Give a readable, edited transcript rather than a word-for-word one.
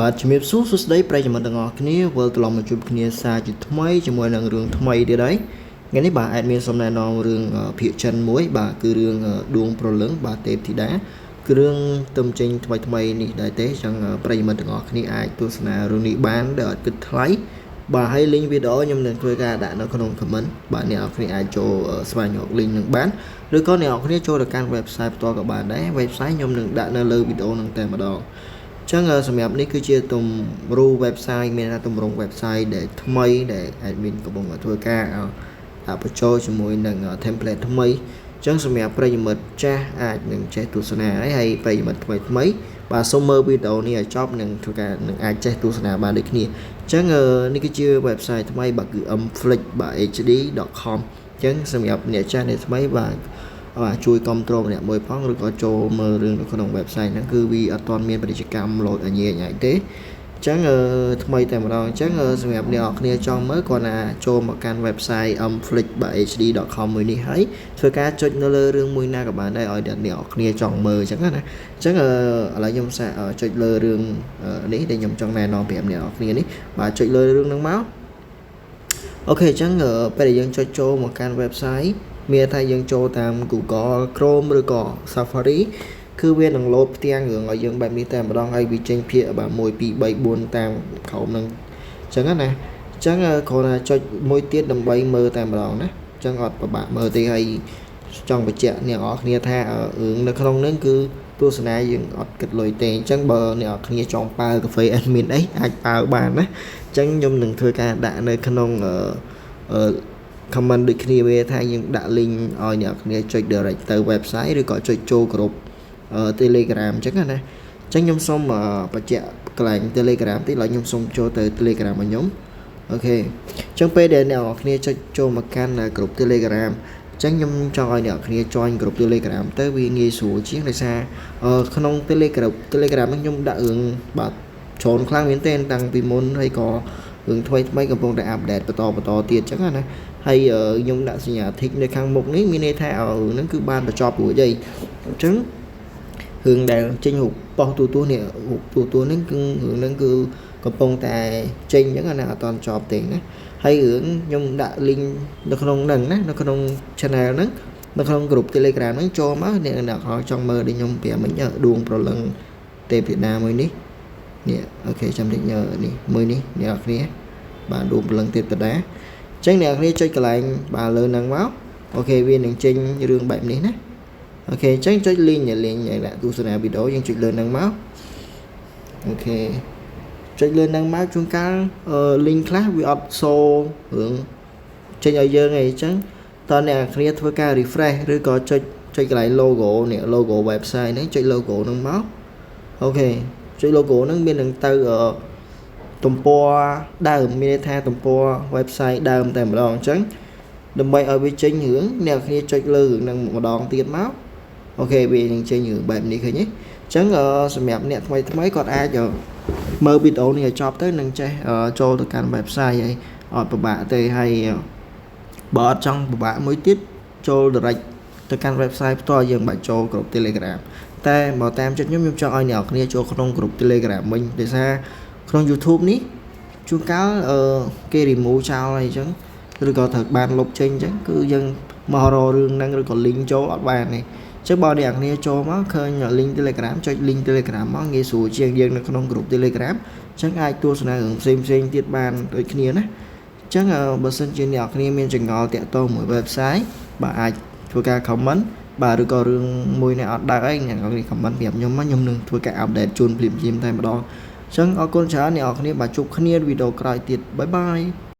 បាទជំរាបសួរសួស្តីប្រិយមិត្តទាំងអស់គ្នាវិលត្រឡប់មកជួបគ្នាសាជាថ្មីជាមួយនឹងរឿងថ្មីទៀតហើយថ្ងៃនេះបាទ admin សូមណែនាំរឿងភាគចិនមួយបាទគឺរឿងដួងព្រលឹងបាទទេពធីតាគឺរឿងទំចេញថ្មីថ្មីនេះដែរទេចឹងប្រិយមិត្តទាំងអស់គ្នាអាចទស្សនារឿងនេះបានដោយអត់គិតថ្លៃបាទហើយ link វីដេអូខ្ញុំនឹងធ្វើការដាក់នៅក្នុង comment បាទអ្នកនរគ្នាអាចចូលស្វែងរក link នឹងបានឬក៏អ្នកនរគ្នាចូលទៅកាន់ website ផ្ទាល់ក៏បានដែរ website ខ្ញុំនឹងដាក់នៅលើវីដេអូនឹងតែម្ដងចឹងសម្រាប់នេះគឺជាទម្រង់ website មានថាទម្រង់ website ដែលថ្មីដែល admin កំពុងតែធ្វើការដាក់បញ្ចូលជាមួយនឹង template ថ្មីចឹងសម្រាប់ប្រិយមិត្តចាស់អាចនឹងចេះទស្សនាហើយហើយប្រិយមិត្តថ្មីថ្មីបាទសូមមើលវីដេអូនេះឲ្យចប់នឹងធ្វើការនឹងអាចចេះទស្សនាបានដូចគ្នាអញ្ចឹងនេះគឺជា website ថ្មីបាទគឺ mflix បាទ hd.com អញ្ចឹងសម្រាប់អ្នកចាស់អ្នកថ្មីបាទបាទជួយគ្រប់គ្រងម្នាក់មួយផងឬក៏ចូលមើលរឿងនៅក្នុង website ហ្នឹងគឺវាអត់ទាន់មានពាណិជ្ជកម្មលោតអញញ៉ៃទេអញ្ចឹងថ្មីតែម្ដងអញ្ចឹងសម្រាប់អ្នកនរគ្នាចង់មើលគ្រាន់តែចូលមកកាន់ website mflix.hd.com មួយនេះហើយធ្វើការចុចនៅលើរឿងមួយណាក៏បានដែរឲ្យអ្នកនរគ្នាចង់មើលអញ្ចឹងណាអញ្ចឹងឥឡូវខ្ញុំសាកចុចលើរឿងនេះដែលខ្ញុំចង់ណែនាំប្រាប់អ្នកនរគ្នានេះបាទចុចលើរឿងហ្នឹងមក OK អញ្ចឹងពេលដែលយើងចុចចូលមកកាន់ website មានថាយើងចូលតាម Google Chrome ឬក៏ Safari គឺវានឹងលោតផ្ទាំងរឿងឲ្យយើងបែបនេះតែម្ដងហើយវាចេញភាគបាទ1 2 3 4តាមក្រោមហ្នឹងអញ្ចឹងណាអញ្ចឹងគ្រាន់តែចុចមួយទៀតដើម្បីមើលតែម្ដងណាអញ្ចឹងអត់ពិបាកមើលទេហើយចង់បញ្ជាក់អ្នកនរគ្នាថារឿងនៅក្នុងហ្នឹងគឺទស្សនាយើងអត់គិតលុយទេអញ្ចឹងបើអ្នកនរគ្នាចង់ប៉ាវកាហ្វេ admin អីអាចប៉ាវបានណាអញ្ចឹងខ្ញុំនឹងធ្វើការដាក់នៅក្នុងអឺ comment ដូចគ្នាវាថាយើងដាក់ link ឲ្យអ្នកគ្នាចុច direct ទៅ website ឬក៏ចុចចូលក្រុម Telegram អញ្ចឹងណាអញ្ចឹងខ្ញុំសូមបញ្ជាក់កន្លែង Telegram តិចឡើយខ្ញុំសូមចូលទៅ Telegram របស់ខ្ញុំ OK អញ្ចឹងពេលដែលអ្នកនរគ្នាចុចចូលមកកាន់ក្រុម Telegram អញ្ចឹងខ្ញុំចង់ឲ្យអ្នកគ្នា join ក្រុម Telegram ទៅវាងាយស្រួលជាងដោយសារក្នុង Telegram ហ្នឹងខ្ញុំដាក់រឿងបាទច្រើនខ្លាំងមែនទែនតាំងពីមុនហើយក៏រឿងថ្មីថ្មីកំពុងតែ update បន្តបន្តទៀតអញ្ចឹងណាហើយខ្ញុំដាក់សញ្ញា tick នៅខាងមុខនេះមានន័យថារឿងហ្នឹងគឺបានបញ្ចប់រួចហើយអញ្ចឹងរឿងដែលចេញរូបប៉ុស្តិ៍ទូទស្សន៍នេះរូបទូទស្សន៍ហ្នឹងគឺរឿងហ្នឹងគឺកំពុងតែចេញអញ្ចឹងណាអត់ទាន់ចប់ទេណាហើយរឿងខ្ញុំដាក់ link នៅក្នុងហ្នឹងណានៅក្នុង channel ហ្នឹងនៅក្នុងក្រុម Telegram ហ្នឹងចូលមកអ្នកអ្នកចង់មើលដូចខ្ញុំប្រាប់មិញដួងព្រលឹងទេពធីតាមួយនេះនេះ OK ចាំតិចនេះមួយនេះអ្នកនរគ្នាបាទដួងព្រលឹងទេពធីតាអញ្ចឹងអ្នកនរគ្នាចុចកន្លែងបាទលើហ្នឹងមក OK វានឹងចេញរឿងបែបនេះណា OK អញ្ចឹងចុច link link ដាក់ទស្សនាវីដេអូយើងចុចលើហ្នឹងមក OK ចុចលើហ្នឹងមកជួនកាល link ខ្លះវាអត់សូរឿងចេញឲ្យយើងអីអញ្ចឹងតើអ្នកគ្នាធ្វើការ refresh ឬក៏ចុចចុចកន្លែង logo នេះ logo website ហ្នឹងចុច logo ហ្នឹងមក OK ចុច logo ហ្នឹងមាននឹងទៅទំព័រដើមមានន័យថាទំព័រ website ដើមតែម្ដងអញ្ចឹងដើម្បីឲ្យវាចេញរឿងអ្នកគ្នាចុចលើរឿងហ្នឹងម្ដងទៀតមក OK វានឹងចេញរឿងបែបនេះឃើញទេអញ្ចឹងសម្រាប់អ្នកថ្មីថ្មីគាត់អាចមើលវីដេអូនេះឲ្យចប់ទៅនឹងចេះចូលទៅកាន់ website ហើយអត់ពិបាកទេហើយបើអត់ចង់ពិបាកមួយទៀតចូល direct ទៅកាន់ website ផ្ទាល់យើងបាច់ចូលក្រុម Telegram តែបើតាមចិត្តខ្ញុំខ្ញុំចង់ឲ្យអ្នកនរគ្នាចូលក្នុងក្រុម Telegram វិញដោយសារក្នុង YouTube នេះជួនកាលអឺគេ remove ចោលអីចឹងឬក៏ត្រូវបានលុបចេញអញ្ចឹងគឺយើងមករករឿងហ្នឹងឬក៏ link ចូលអត់បានទេចឹងបើអ្នកគ្នាចូលមកឃើញ link Telegram ចុច link Telegram មកងាយស្រួលជាងយើងនៅក្នុងក្រុម Telegram ចឹងអាចទស្សនារឿងផ្សេងផ្សេងទៀតបានដូចគ្នាណាចឹងបើសិនជាអ្នកគ្នាមានចម្ងល់តាក់ទងមួយ website បាទអាចធ្វើការ comment បាទឬក៏រឿងមួយនេះអត់ដើរអីអ្នកនរគ្នា comment ប្រាប់ខ្ញុំមកខ្ញុំនឹងធ្វើការ update ជូនភ្លាមៗតែម្ដងអញ្ចឹងអរគុណច្រើនអ្នកនរគ្នាបាទជួបគ្នាវីដេអូក្រោយទៀត bye bye.